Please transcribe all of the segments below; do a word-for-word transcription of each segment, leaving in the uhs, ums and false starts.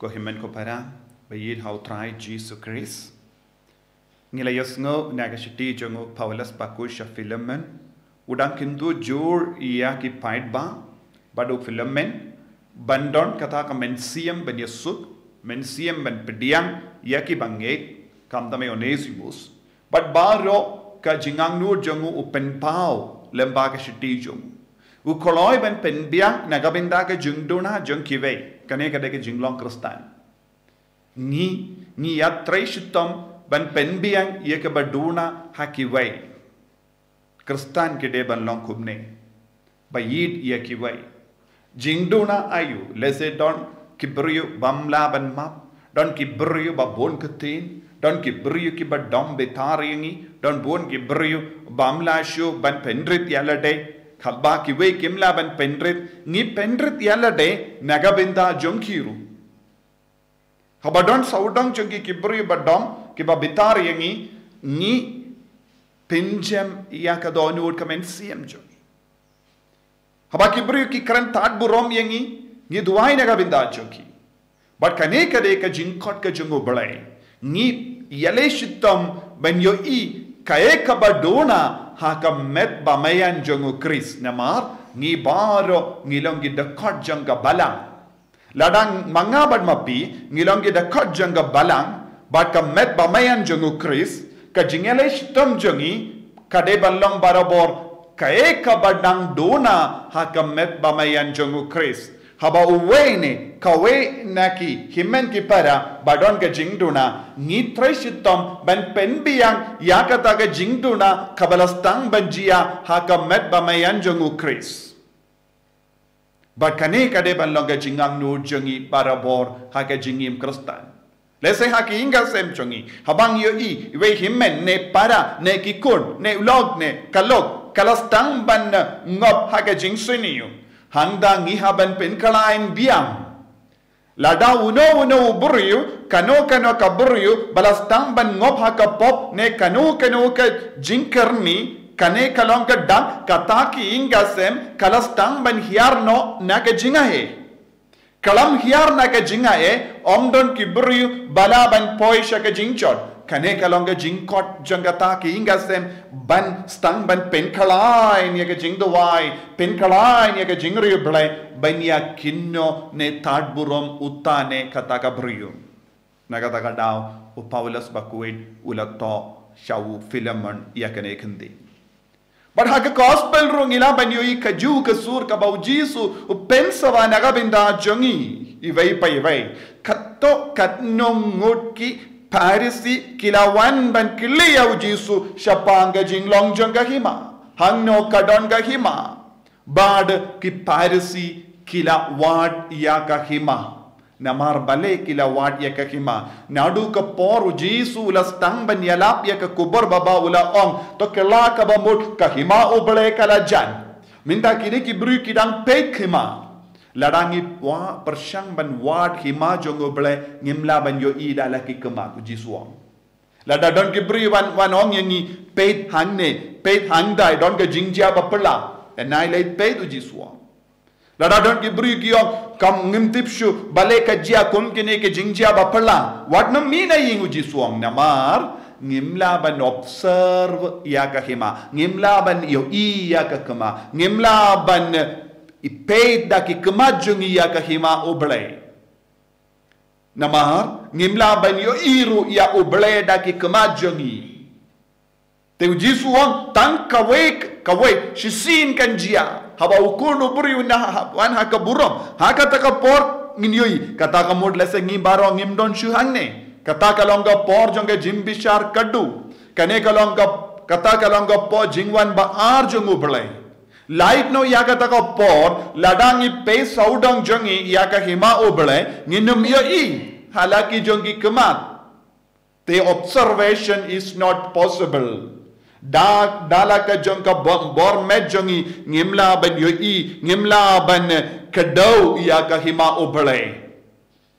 Ko hynmen ko para ba ïeit ha u Trai Jisu Khrist. Ngi la ïohsngew na ka shithi jong u Paulus ba khuid sha Philemon. U dang kyntu jur ïa ki paidbah, bad u Philemon, ban don kata ka mynsiem ban ïasuk, mynsiem ban pdiang ïa ki bangeit, khamtam ïa u Onesimus. Bad baroh ka jingangnud jong u u pynpaw lyngba ka shithi jong u. U kloi ban pynbiang na ka bynta ka jingduna jong kiwei. Kane ka dei ka jinglong Khristan. Ngi, ngi ïatrei shitom ban pynbiang ïa kaba duna ha kiwei. Khristan ki dei ban long kumne, ba ïeit ïa kiwei. Jingduna aïu? Lehse don ki briew bym lah ban map, don ki briew ba bun ktien, don ki briew kiba dom bitar ïa ngi, don bun ki briew bym lah shuh ban pynrit ïa lade. Haba kiwei kim lah ban pynrit, ngi pynrit ïa lade na ka bynta jong ki ruh. Haba don sawdong jong ki ki briew ba dom, kiba bitar ïa ngi, ngi pynjem ïa ka dohnud ka mynsiem jong ngi. Haba ki briew ki kren tad burom ïa ngi, ngi duwai na ka bynta jong ki. Bad kane ka dei ka jingkhot ka jong U Blei. Ngi ïaleh shitom ban ïohi kaei kaba duna ha ka met bameiñ jong U Khrist, namar ngi baroh ngi long ki dkhot jong ka balang. Lada ma nga bad ma phi ngi long ki dkhot jong ka balang bad ka met bameiñ jong U Khrist, ka jingïaleh shitom jong ngi ka dei ban long barabor kaei kaba dang duna ha ka met bameiñ jong U Khrist. Haba uwei ne kawei na ki hynmen ki para ba don ka jingduna, ngi trei shitom ban pynbiang ïa kata ka jingduna kaba la sdang ban jia ha ka met bameiñ jong U Khrist. Bad kane ka dei ban long ka jingangnud jong ngi barabor ha ka jingim Khristan. Lehse ha ki ïing ki sem jong ngi, haba ngi ïohi iwei i hynmen ne para ne ki khun ne u lok ne ka lok ka la sdang ban ngop ha ka jingsniew, hangta ngi hap ban pynkhlaiñ biang. Lada uno uno u briew, kano kano ka briew ba la sdang ban ngop ha ka pop ne kano kano ka jingkyrni, kane ka long ka dak kata ki ïing ki sem ka la sdang ban hiar noh na ka jingai. Ka lam hiar na ka jingai, ym don ki briew ba lah ban poi sha ka jingjot. Kane ka long ka jingkhot jong kata ki ïing ki sem ban sdang ban pynkhlaiñ ïa ka jingduwai, pynkhlaiñ ïa ka jingriewblei ban ïa kynnoh ne tad burom uta ne kata ka briew. Na kata ka daw u Paulus ba khuid u la thoh sha u Philemon ïa kane ka kyntien. Bad ha ka gospel ruh ngi lah ban ïohi ka juh ka sur kaba U Jisu u pynsawa na ka bynta jong ngi iwei pa iwei. Katto katno ngut ki Pharisi ki la wan ban kylli ïa U Jisu shaphang ka jinglong jong ka hima, hangno ka don ka hima. Bad ki Pharisi ki la wad ïa ka hima. Namar balei ki la wad ïa ka hima? Naduh ka por U Jisu u la sdang ban ïalap ïa ka khubor baba u la ong, to kylla kaba mut ka hima U Blei ka la jan. Mynta kine ki briew ki dang peit hima. Lada ngi pyrshang ban wad hima jong U Blei ngim lah ban ïohi da la ki khmat, U Jisu u ong. Lada don ki briew wan, wan ong ïa ngi peit hangne, peit hangtai, don ka jingjia ba phylla. Nai leit peit, U Jisu u ong. Lada don ki briew ki ong kam ngim tip shuh balei ka jia kum kine ki jingjia ba phylla. Wat nym mih na ïing, U Jisu u ong, namar ngim lah ban observe ïa ka hima. Ngim lah ban ïohi ïa ka hima. Ngim lah ban, eh, peit da ki khmat jong ngi ïa ka hima U Blei. Namar ngim lah ban ïohi ruh ïa U Blei da ki khmat jong ngi. Te U Jisu u ong tang kawei, kawei shisien kan jia. Haba u Khun u briew un wan ha ka burom, ha kata ka por ngin ïohi. Kata ka mut lehse ngi baroh ngim don shuh hangne. Kata ka long ka por jong ka jingbishar kyrduh. Kane ka long ka, kata ka long ka por jingwan ba ar jong U Blei. Lait noh ïa kata ka por, lada ngi peit sawdong jong ngi ïa ka hima U Blei, ngin ym ïohi ha la ki jong ki khmat. The observation is not possible. Da, da la ka jong ka bor, bor met jong ngi, ngim lah ban ïohi, ngim lah ban kdew ïa ka hima U Blei.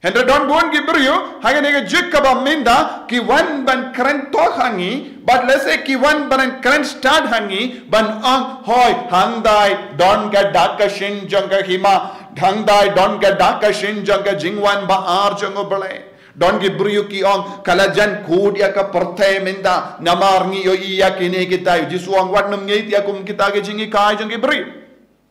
Hynrei don bun ki briew ha kane ka juk kaba mynta ki wan ban kren thoh ha ngi, bad lehse ki wan ban kren stad ha ngi, ban ong hooid hangtai don ka dak ka shin jong ka hima, Hangtai don ka dak ka shin jong ka jingwan ba ar jong U Blei. Don ki briew ki ong, ka la jan kut ïa ka pyrthei mynta, namar ngi ïohi ïa kine kita. U Jisu ong, wat nym ngeit ïa kum kita ki jinghikai jong ki briew.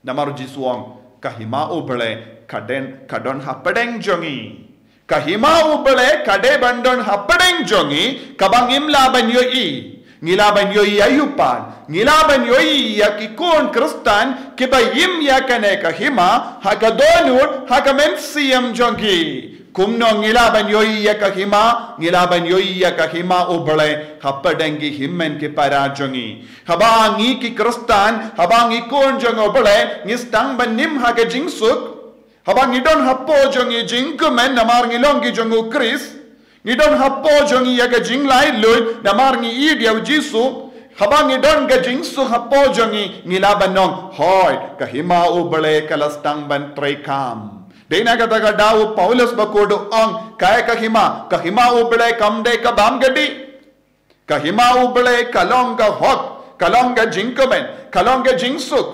Namar U Jisu ong, ka hima U Blei ka dei, ka don hapdeng jong ngi. Ka hima U Blei ka dei ban don hapdeng jong ngi, kaba ngim lah ban ïohi. Ngi lah ban ïohi ïa U Blei, ngi lah ban ïohi ïa ki khun Khristan kiba im ïa kane ka hima ha ka dohnud, ha ka mynsiem jong ki. Kumno ngi lah ban ïohi ïa ka hima? Ngi lah ban ïohi ïa ka hima U Blei hapdeng ki hynmen ki para jong ngi. Haba ngi ki Khristan, haba ngi khun jong U Blei, ngi sdang ban im ha ka jingsuk. Haba ngi don hapoh jong ngi jingkmen namar ngi long ki jong U Khrist. Ngi don hapoh jong ngi ïa ka jinglaitluid namar ngi ïeit ïa U Jisu. Haba ngi don ka jingsuk hapoh jong ngi, ngi lah ban ong, hooid, ka hima U Blei ka la sdang ban treikam. Dei na kata ka daw u Paulus bakhuid u ong, kaei ka hima? Ka hima U Blei kam dei ka bam ka dih. Ka hima U Blei ka long ka hok, ka long ka jingkmen, ka long ka jingsuk.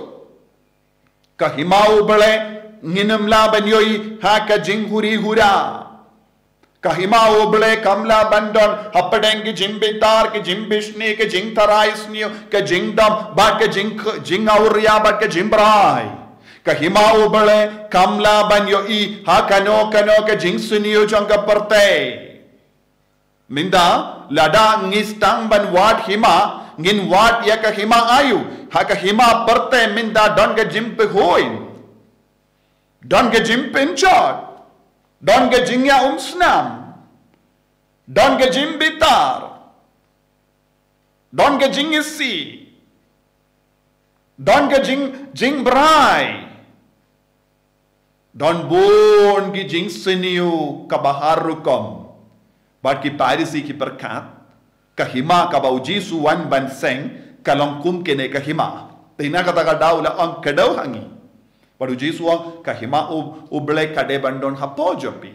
Ka hima U Blei ngin ym lah ban ïohi ha ka jinghuri hura. Ka hima U Blei kam lah ban don hapdeng ki jingbitar, ki jingbishni, ki jingtharai sniew, ki jingdom, bad ki jing, jingawria, bad ki jingbrai. Ka hima U Blei kam lah ban ïohi ha kano kano ka jingsniew jong ka pyrthei. Mynta, lada ngi sdang ban wad hima, ngin wad ïa ka hima aïu? Ha ka hima pyrthei mynta don ka jingpynhun, don ka jingpynjot, don ka jingïaumsnam, don ka jingbitar, don ka jingisih, don ka jing, jingbrai. Don bun ki jingsniew kaba har rukom. Bad ki Pharisi ki pyrkhat, ka hima kaba U Jisu wan ban seng, ka long kum kane ka hima. Te na kata ka daw u la ong, kdew ha ngi. Bad U Jisu ong, ka hima U, U Blei ka dei ban don hapoh jong phi.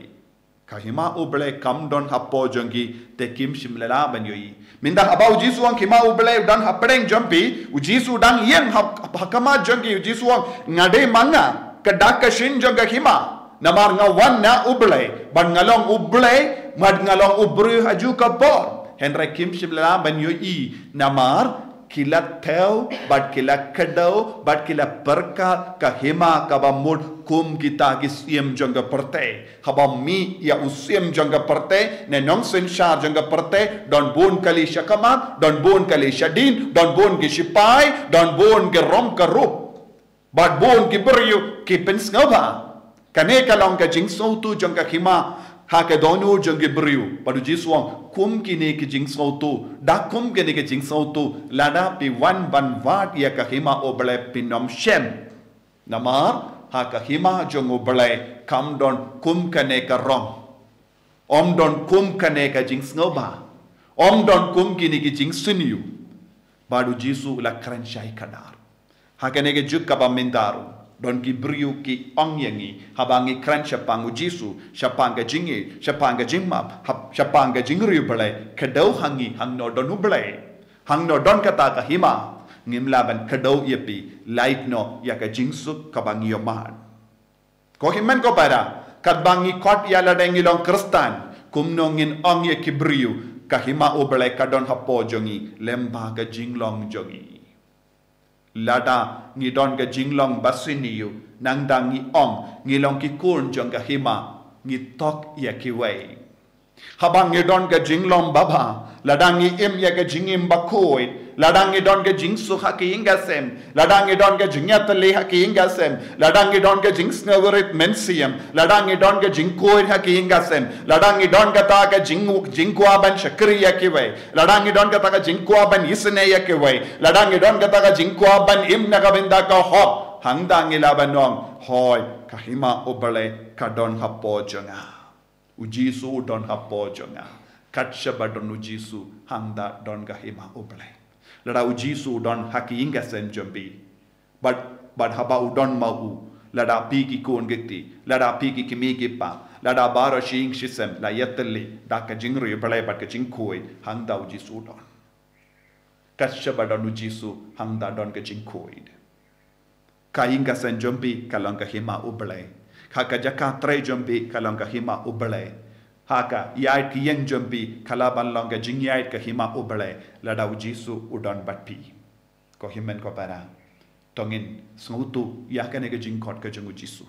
Ka hima U Blei kam don hapoh jong ki, te kim shym la lah ban ïohi. Mynta haba U Jisu ong ka hima U Blei u don hapdeng jong phi, U Jisu dang ïeng ha, ha khmat jong ki, U Jisu ong, nga dei ma nga, ka dak ka shin jong ka hima. Namar nga wan na U Blei, bad nga long U Blei, bad nga long u briew ha kajuh ka por. Hynrei kim shym la lah ban ïohi, namar ki la thew, bad ki la kdew, bad ki la pyrkhat ka hima kaba mut kum kita ki siem jong ka pyrthei. Haba mih ïa u siem jong ka pyrthei, ne nongsynshar jong ka pyrthei, don bun kali sha khmat, don bun kali sha dien, don bun ki shipai, don bun ki rom ka rup. Bad bun ki briew ki pynsngewbha. Kane ka long ka jingsngewthuh jong ka hima ha ka dohnud jong ki briew. Bad U Jisu u ong, kum kine ki jingsngewthuh, da kum kine ki jingsngewthuh, lada phi wan ban wad ïa ka hima U Blei phin ym shem. Namar ha ka hima jong U Blei kam don kum kane ka rong. Ym don kum kane ka jingsngewbha. Ym don kum kine ki jingsniew. Bad U Jisu u la kren shai khadar. Ha kane ka juk kaba mynta ruh, don ki briew ki ong ïa ngi, haba ngi kren shaphang U Jisu, shaphang ka jingïeit, shaphang ka jingmap, hap, shaphang ka jingriewblei, kdew ha ngi, hangno don U Blei. Hangno don kata ka hima, ngim lah ban kdew ïa phi, lait noh ïa ka jingsuk kaba ngi ïohmad. Ko hynmen ko para, katba ngi khot ïa lade ngi long Khristan, kumno ngin ong ïa ki briew, ka hima U Blei ka don hapoh jong ngi, lem bad ka jinglong jong ngi. Lada ngi don ka jinglong basniew, nangta ngi ong, ngi long ki khun jong ka hima, ngi tok ïa kiwei. Haba ngi don ka jinglong babha, lada ngi im ïa ka jingim bakhuid, lada ngi don ka jingsuk ha ka ïing ka sem, lada ngi don ka jingïatylli ha ka ïing ka sem, lada ngi don ka jingsngewrit mynsiem, lada ngi don ka jingkhuid ha ka ïing ka sem, lada ngi don kata ka jing, jingkwah ban shakri ïa kiwei, lada ngi don kata ka jingkwah ban isynei ïa kiwei, lada ngi don kata ka jingkwah ban im na ka bynta ka hok, hangta ngi lah ban ong, hooid, ka hima U Blei ka don hapoh jong nga. U Jisu u don hapoh jong nga. Kat shaba don U Jisu, hangta don ka hima U Blei. Lada U Jisu u don ha ka ïing ka sem jong phi. Bad, bad haba u don ma u, lada phi ki khun ki kti, lada phi ki kmie ki kpa, lada baroh shi ïing shi sem la ïatylli da ka jingriewblei bad ka jingkhuid, hangta U Jisu u don. Kat shaba don U Jisu, hangta don ka jingkhuid. Ka ïing ka sem jong phi ka long ka hima U Blei. Ha ka jaka trei jong phi ka long ka hima u Blei. Ha ka ïaid ka ïing jong phi ka lah ban long ka jingïaid ka hima u Blei lada u Jisu u don bad phi. Ko hynmen ko para, to ngin sngewthuh ïa kane ka jingkhot ka jong u Jisu.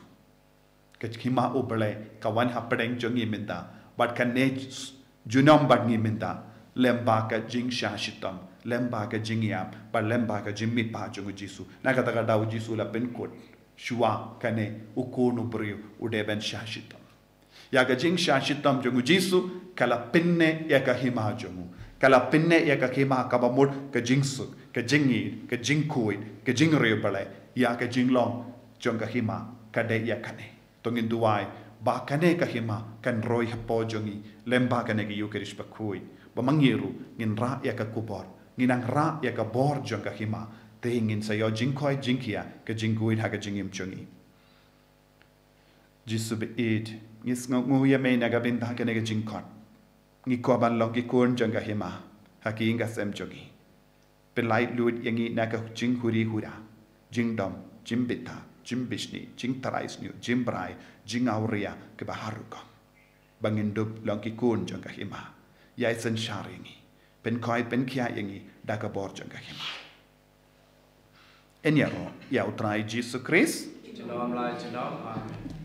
Ka hima u Blei ka wan hapdeng jong ngi mynta bad kane junom bad ngi mynta, lem bad ka jingshah shitom, lem bad ka jingïap bad lem bad ka jingmihpat jong u Jisu. Na kata ka daw u Jisu la pynkut shuwa kane u Khun u briew u dei ban shah shitom. Ïa ka jingshah shitom jong u Jisu ka la pynneh ïa ka hima jong u. Ka la pynneh ïa ka hima kaba mut ka jingsuk, ka jingïeit, ka jingkhuid, ka jingriewblei. Ïa ka jinglong jong ka hima ka dei ïa kane. To ngin duwai ba kane ka hima kan roi hapoh jong ngi lem bad kane ka Ïukharist bakhuid, ba ma ngi ruh ngin rah ïa ka kubur, ngin nang rah ïa ka bor jong ka hima. Te ngin sa ïoh jingkhoi jingkhia, ka jingkhuid ha ka jingim jong ngi. Jisu baieit, ngi sngewnguh ïa me na ka bynta kane ka jingkhot. Ngi kwah ban long ki khun jong ka hima ha ki ïing ka sem jong ngi. Pynlait lut ïa ngi na ka jinghuri hura, jingdom, jingbit tah, jingbishni, jingtharai sniew, jingbrai, jingawria kiba har rukom, ba ngin dup long ki khun jong ka hima. Ïai synshar ïa ngi, pynkhoi pynkhia ïa ngi da ka bor jong ka hima. Yn ïaroh ïa u Trai Jisu Khrist. Junom la junom. Amen.